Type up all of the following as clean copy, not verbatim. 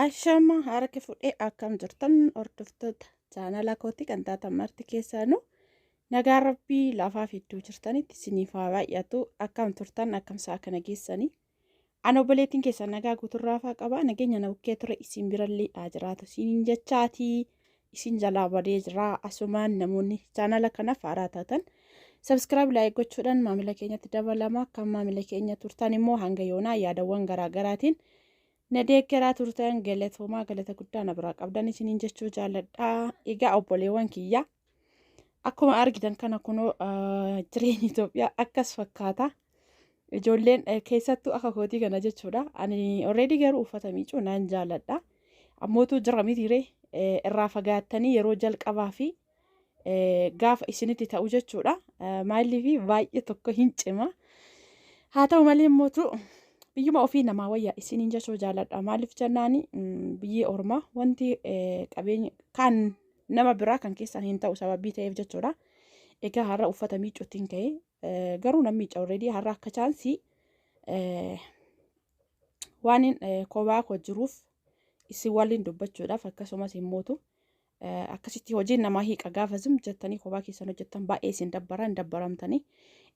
Ashama harka fudhee akkam jirtan hordoftoota chaanala kootii kan taatan marti keessaanuu nagaa rabbii lafaa fi iddoo jirtanitti isiniif haa baay'atu. Akkam turtan, akkam sa'a kana geessanii? Ani obboleettiin keessan nagaa guuturraa faa qaba. Nageenya na bukkee ture isin birallee haa jiraatu isiniin jechaatii isin jalaa badee jira. Asumaan namoonni chaanala kanaaf haaraa taatan subscribe, like gochuudhaan maamila keenyatti dabalama. Kan maamila keenya turtan immoo hanga yoonaa yaadawwan garaagaraatiin na deeggaraa turtan, galatoomaa, galata guddaa na biraa qabdan isiniin jechuu jaalladha. Egaa obboleewwan kiyya, akkuma argitan kana kunoo jireenyi Itoophiyaa akkas fakkaata. Ijoolleen keessattuu akka kootii kana jechuudha. Ani already garuu uffata miicuu naan jaalladha. Ammootuu jira mitiiree irraa fagaattanii yeroo jalqabaa fi gaafa isinitti ta'u jechuudha. Maaliif baay'ee tokko hin cima. Haa ta'u malee immootu biyyuma ofii namaa wayyaa isiniin jechuu jaalladha. Maaliif jennaani, biyyi ormaa wanti qabeenya kan nama biraa kan keessan hin ta'u sababii ta'eef jechuudha. Egaa har'a uffata miicuutiin ka'e, garuu nan miica already. Har'a akka chance waan kophaa koo jiruuf isin waliin dubbachuudhaaf, akkasumas immootu akkasitti hojiin namaa hiiqa. Gaafa zim jettanii kophaa keessan hojjettan baay'ee isin dabbara, hin dabbaramtanii.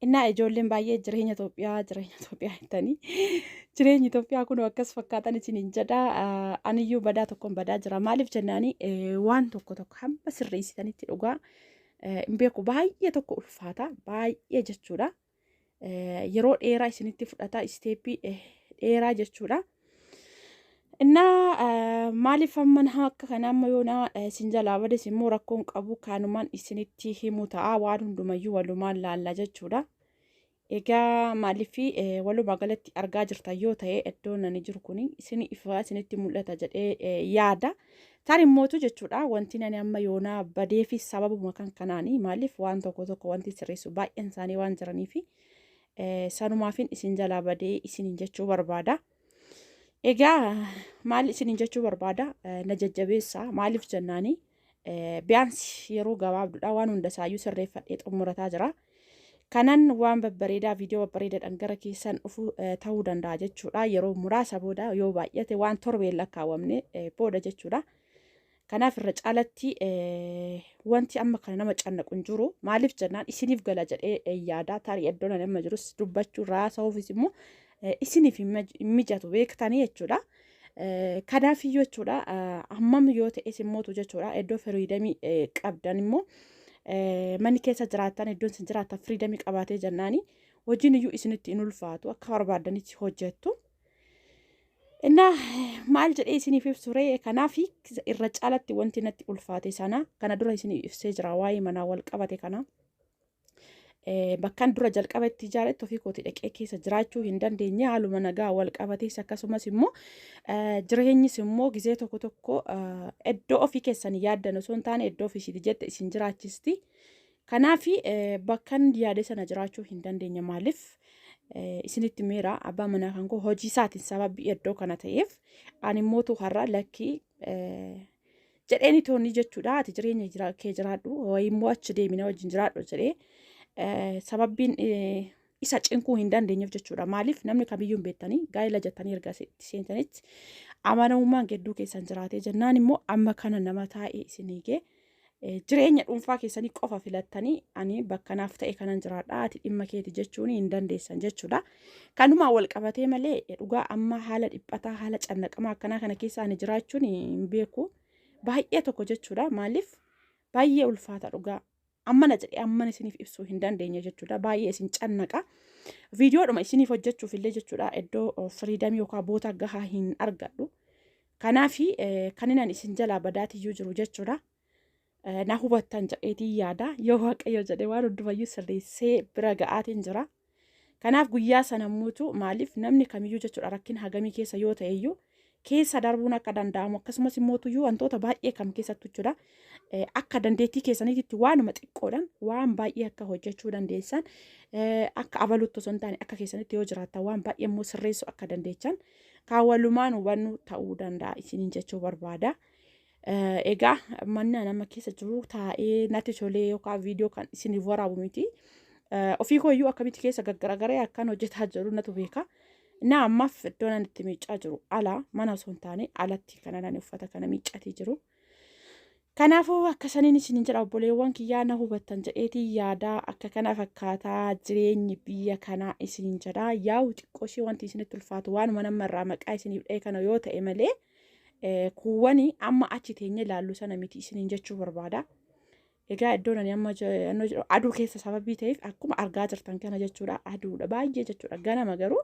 Innaa ijoolleen baay'ee jireenya Itoophiyaa, jireenya Itoophiyaa jettanii, jireenyi Itoophiyaa kun akkas fakkaatan isiniin jedha. Aniyyuu badaa tokkoon badaa jira. Maaliif jennaani, waan tokko tokko hamma sirreessitanitti dhugaa hin beeku, baay'ee tokko ulfaata, baay'ee jechuudha. Yeroo dheeraa isinitti fudhata, step dheeraa jechuudha. Innaa maaliif amman akka kana amma yoona isin jalaa bades immoo rakkoon qabu, kanumaan isinitti himu ta'a, waan hundumayyuu walumaan laalla jechuudha. Egaa maaliif walumaa galatti argaa jirtan yoo ta'e, iddoon ani jiru kun isin ifa isinitti mul'ata jedhee yaada. Taan immootu jechuudha, wanti ani amma yoonaa badeefi sababuma kan kanaani. Maaliif waan tokko tokko wanti sirreessu baay'een isaanii waan jiraniifi sanumaafin isin jalaa badee isiniin jechuu barbaada. Egaa maal isiniin jechuu barbaada, na jajjabeessa. Maaliif jennaani, biyaansi yeroo gabaabduudha, waan hunda isaayyuu sirreeffadhee xumurataa jira. Kanan waan babbareedaa, viidiyoo babbareedaadhaan gara keessan dhufu ta'uu danda'a jechuudha. Yeroo muraasa booda, yoo baay'ate waan torbeen lakkaawwamne booda jechuudha. Kanaaf irra caalatti wanti amma kana nama cannaqu hin jiru. Maaliif jennaan, isiniif gala jedhee yaada. Tarii iddoon ani amma jirus dubbachuu raasa'uufis immoo isiniif hin mijatu beektanii jechuudha. Kanaaf iyyuu jechuudha, hammam yoo ta'es immootu jechuudha, iddoo freedom qabdan immoo manni keessa jiraattan, iddoon isin jiraattan freedom qabaatee jennaani, hojiin iyyuu isinitti hin ulfaatu, akka barbaadanitti hojjettu. Innaa maal jedhee isiniif ibsu ree? Kanaaf irra caalatti wanti natti ulfaate sana kana dura isiniif ibsee jira, waa'ee manaa wal qabate kana. Bakkan dura jalqaba itti ijaaretti ofii kooti dhaqee keessa jiraachuu hin dandeenye, haaluma nagaa wal qabatees, akkasumas immoo jireenyis immoo gizee tokko tokko iddoo ofii keessan yaaddan osoo hin taane iddoo ofiisiiti jette isin jiraachisti. Kanaaf bakkan yaade sana jiraachuu hin dandeenye. Maaliif isinitti meera, abbaa manaa kan koo hojii isaatiin sababii iddoo kana ta'eef, ani immootu har'a lakkii jedheeni toonni jechuudha, ati jireenya kee jiraadhu, wayii immoo achi deemina wajjin jiraadhu jedhee sababbiin isa cinquu hin dandeenyeef jechuudha. Maaliif namni kamiyyuu hin beektanii, gaa'ela jettanii erga itti seentanitti amanamummaan gidduu keessan jiraatee jennaan immoo amma kana nama taa'ee isin eegee jireenya dhuunfaa keessanii qofa filattanii, ani bakka naaf ta'e kanan jiraadha, ati dhimma keeti jechuun hin dandeessan jechuudha. Kanumaan wal qabatee malee dhugaa amma haala dhiphataa, haala cannaqamaa akkanaa kana keessa ani jiraachuun hin beeku. Baay'ee tokko jechuudha. Maaliif baay'ee ulfaata dhugaa. Ammana jedhee ammana isiniif ibsuu hin dandeenye jechuudha. Baay'ee isin cannaqa. Viidiyoodhuma isiniif hojjechuuf illee jechuudha, iddoo freedom yookaan boota gahaa hin argadhu. Kanaaf kan inni isin jalaa badaatiyyuu jiru jechuudha. Na hubattan jedheetiin yaada. Yoo Waaqayyo jedhe waan hundumayyuu sirreessee bira ga'aatiin jira. Kanaaf guyyaa sana immoo maaliif namni kamiyyuu jechuudha, rakkina hagamii keessa yoo ta'e iyyuu keessa darbuun akka danda'amu, akkasumas immoo tuyyuu wantoota baay'ee kam keessattu jechuudha, akka dandeettii keessaniitti waanuma xiqqoodhaan waan baay'ee akka hojjechuu dandeessan, akka abalutti osoo hin taane akka keessanitti yoo jiraattan waan baay'ee immoo sirreessuu akka dandeechan kan walumaan hubannu ta'uu danda'a isiniin jechuu barbaada. Egaa manni nama keessa jiru taa'ee natti tolee yookaan viidiyoo kan isiniif waraabu miti. Ofii kooyyuu akkamitti keessa gaggaragaree akkan hojjetaa jiru natu beeka. Na ammaaf iddoon ani itti miiccaa jiru ala mana osoo hin taane alatti kana nani uffata kana miiccatee jiru. Kanaafuu akka saniin isiniin jedha, obboleewwan kiyyaa, na hubattan jedheetii yaadaa. Akka kana fakkaataa jireenyi biyya kanaa isiniin jedha. Yaa'u xiqqoo ishee wanti isinitti ulfaatu waanuma nama irraa maqaa isiniif dha'e kana yoo ta'e malee, kuuwwani amma achi teenye ilaallu sana miti isiniin jechuu barbaada. Egaa iddoon ani amma aduu keessa sababii ta'eef akkuma argaa jirtan kana jechuudha, aduudha baay'ee jechuudha. Ganama garuu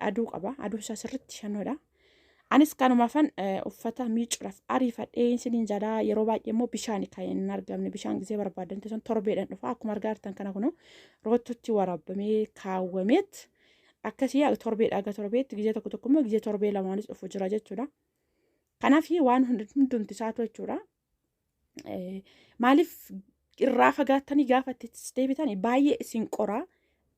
aduu qaba, aduu isaa sirriitti shannoodha. Anis kanumaafan uffata miicuudhaaf ariifadhee isiniin jedha. Yeroo baay'ee immoo bishaan kan hin argamne, bishaan gisee barbaadan sun torbeedhaan dhufa. Akkuma argaa jirtan kana kunu roottotti waraabamee kaawwameet akkasii torbeedha aga torbeetti, gisee tokko tokko immoo gisee torbee lamaanis dhufu jira jechuudha. Kanaaf waan hundumti isaatu jechuudha. Maaliif irraa fagaattanii gaafa itti deebitan baay'ee isin qoraa,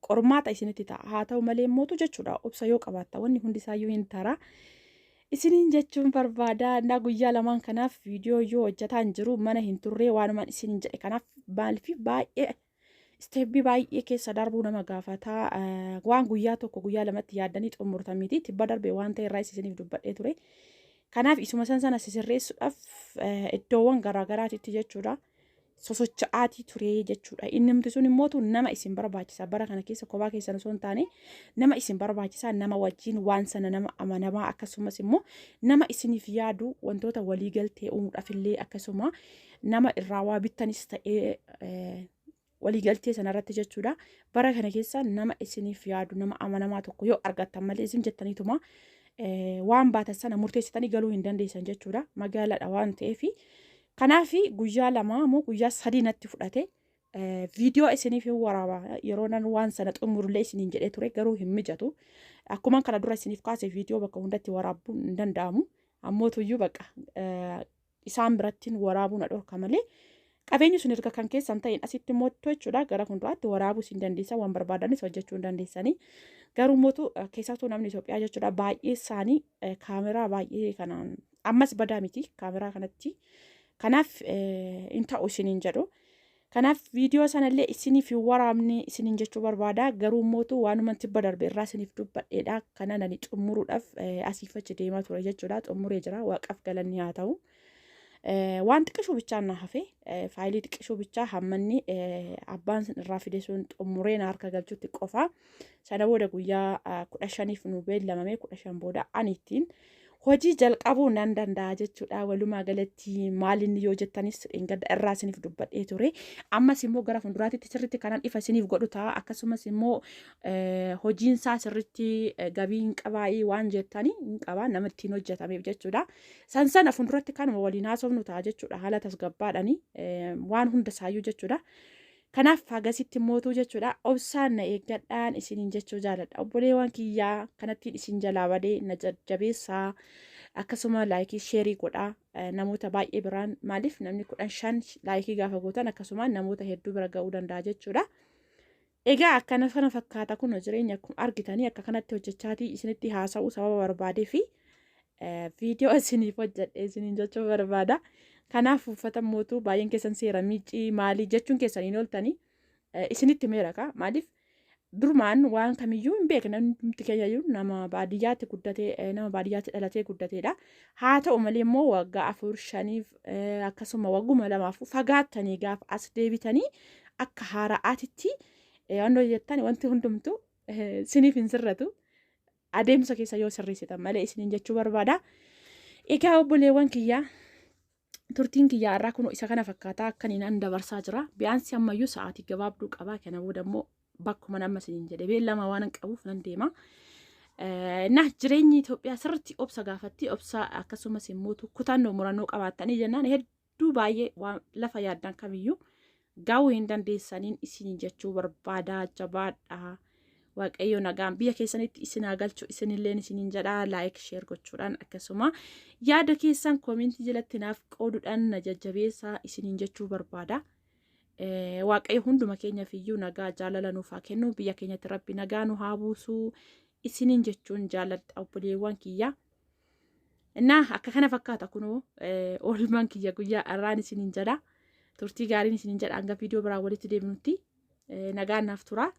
qormaata isinitti ta'a. Haa ta'u malee mootu jechuudha, obsa yoo qabaatta wanni hundi isaayyuu hin tara. Isiniin jechuun barbaada. Naa guyyaa lamaan kanaaf viidiyoo yoo hojjetaa hin jiru, mana hin turree, waanumaan isiniin jedhe. Kanaaf maaliif baay'ee step baay'ee keessa darbuu nama gaafataa, waan guyyaa tokko guyyaa lamatti yaaddanii xumurtan miti. Tibba darbe waan ta'e irraa isiniif dubbadhee ture. Kanaaf isuma san sana sisirreessuudhaaf iddoowwan garaagaraatitti jechuudha sosocho'aatii ture jechuudha. Innimti sun immootu nama isin barbaachisa. Bara kana keessa kophaa keessan osoo hin taane nama isin barbaachisa. Nama wajjin waan sana, nama amanamaa, akkasumas immoo nama isiniif yaadu, wantoota waliigaltee uumuudhaaf illee, akkasuma nama irraa waa bittanis ta'ee waliigaltee sanarratti jechuudha. Bara kana keessa nama isiniif yaadu, nama amanamaa tokko yoo argattan malee isin jettaniituma waan baatan sana murteessitanii galuu hin dandeessan jechuudha. Magaalaadha waan ta'eef. Kanaaf guyyaa 2 moo guyyaa 3 natti fudhate. Viidiyoo isiniif hin waraaba yeroo nan waan sana xumurullee isiniin jedhee ture, garuu hin mijatu. Akkuma kana dura isiniif kaase, viidiyoo bakka hundatti waraabuun hin danda'amu. Ammootuyyuu bakka isaan birattiin waraabuu na dhorka malee, qabeenyi sun erga kan keessan ta'in asitti moottu jechuudha, gara fuulduraatti waraabuu isin dandeessan, waan barbaadanis hojjechuu hin dandeessanii. Garuu mootu keessattuu namni Itoophiyaa jechuudha, baay'ee isaanii kaameraa baay'ee kanaan ammas badaa miti kaameraa kanatti. Kanaaf hin ta'u isiniin jedhu. Kanaaf viidiyoo sanallee isiniif hin waraabne isiniin jechuu barbaada. Garuu mootu waanuma tibba darbe irraa isiniif dubbadheedha. Kana nani xumuruudhaaf asiif achi deemaa ture jechuudha. Xumuree jira. Waaqaaf galanni haa ta'u. Waan xiqqishuu bichaan na hafe, faayilii xiqqishuu bichaa hammanni abbaan irraa fide sun xumuree na harka galchutti qofa. Sana booda guyyaa 15f nu beellamame, 15 booda ani ittiin hojii jalqabuu nan danda'a jechuudha. Walumaa galatti maalinni yoo jettanis dheengadda irraa isiniif dubbadhee ture. Ammas immoo gara fuulduraatti sirriitti kanan ifa isiniif godhu ta'a. Akkasumas immoo hojiin isaa sirriitti gabii hin qabaayii waan jettanii, hin qabaa, nama ittiin hojjetameef jechuudha. San sana fuulduratti kanuma waliin haasofnu ta'a jechuudha. Haala tasgabbaadhaani waan hunda isaayyuu jechuudha. Kanaaf hagasitti mootuu jechuudha. Obsaan na eeggadhaan isiniin jechuu jaaladha. Obboleewwan kiyyaa, kanattiin isin jalaa badee na jajjabeessaa. Akkasuma like, share godhaa. Namoota baay'ee biraan, maaliif namni 15 like gaafa gootan akkasuma namoota hedduu bira ga'uu danda'a jechuudha. Egaa akkana kana fakkaata kun jireenya, akkuma argitanii akka kanatti hojjechaatii isinitti haasa'uu sababa barbaadee fi viidiyoo isiniif hojjedhe isiniin jechuu barbaada. Kanaaf uffata mootuu baay'een keessan seera miicii maalii jechuun keessaniin ooltanii isinitti meera. Maaliif durumaan waan kamiyyuu hin beekne, hundumti keenya iyyuu nama baadiyyaatti guddatee, nama baadiyyaatti dhalatee guddateedha. Haa ta'u malee immoo waggaa 4 5f akkasuma wagguma 2f fagaattanii gaafa as deebitanii akka haara'aatitti waan jettan wanti hundumtu siniif hin sirratu. Adeemsa keessa yoo sirreessitan malee isiniin jechuu barbaada. Egaa obboleewwan kiyyaa, turtiin kiyyaa irraa kun isa kana fakkaataa akkaniin an dabarsaa jira. Bi'aansi ammayyuu sa'aatii gabaabduu qaba. Kana booda immoo bakkuma nama isiniin jedhe beellama waan qabuuf nan deema. Na jireenyi Itoophiyaa sirriitti obsa gaafatti. Obsa akkasumas immoo kutannoo murannoo qabaattanii jennaan hedduu baay'ee waan lafa yaaddan kamiyyuu gaa'uu hin dandeessaniin isiniin jechuu barbaada. Jabaadha. Waaqayyo nagaan biyya keessanitti isin haa galchu isinilleen isiniin jedha. Like, share gochuudhaan, akkasuma yaada keessan comment jalatti naaf qooduudhaan na jajjabeessaa isiniin jechuu barbaada. Waaqayyo hunduma keenyaaf iyyuu nagaa jaalala nuuf haa kennu, biyya keenyatti Rabbi nagaa nu haa buusu isiniin jechuun jaaladha, obboleewwan kiyya. Innaa akka kana fakkaata kunoo oolmaan kiyya guyyaa har'aan isiniin jedha. Turtii gaariin isiniin jedha, hanga viidiyoo biraa walitti deebinutti nagaan naaf tura.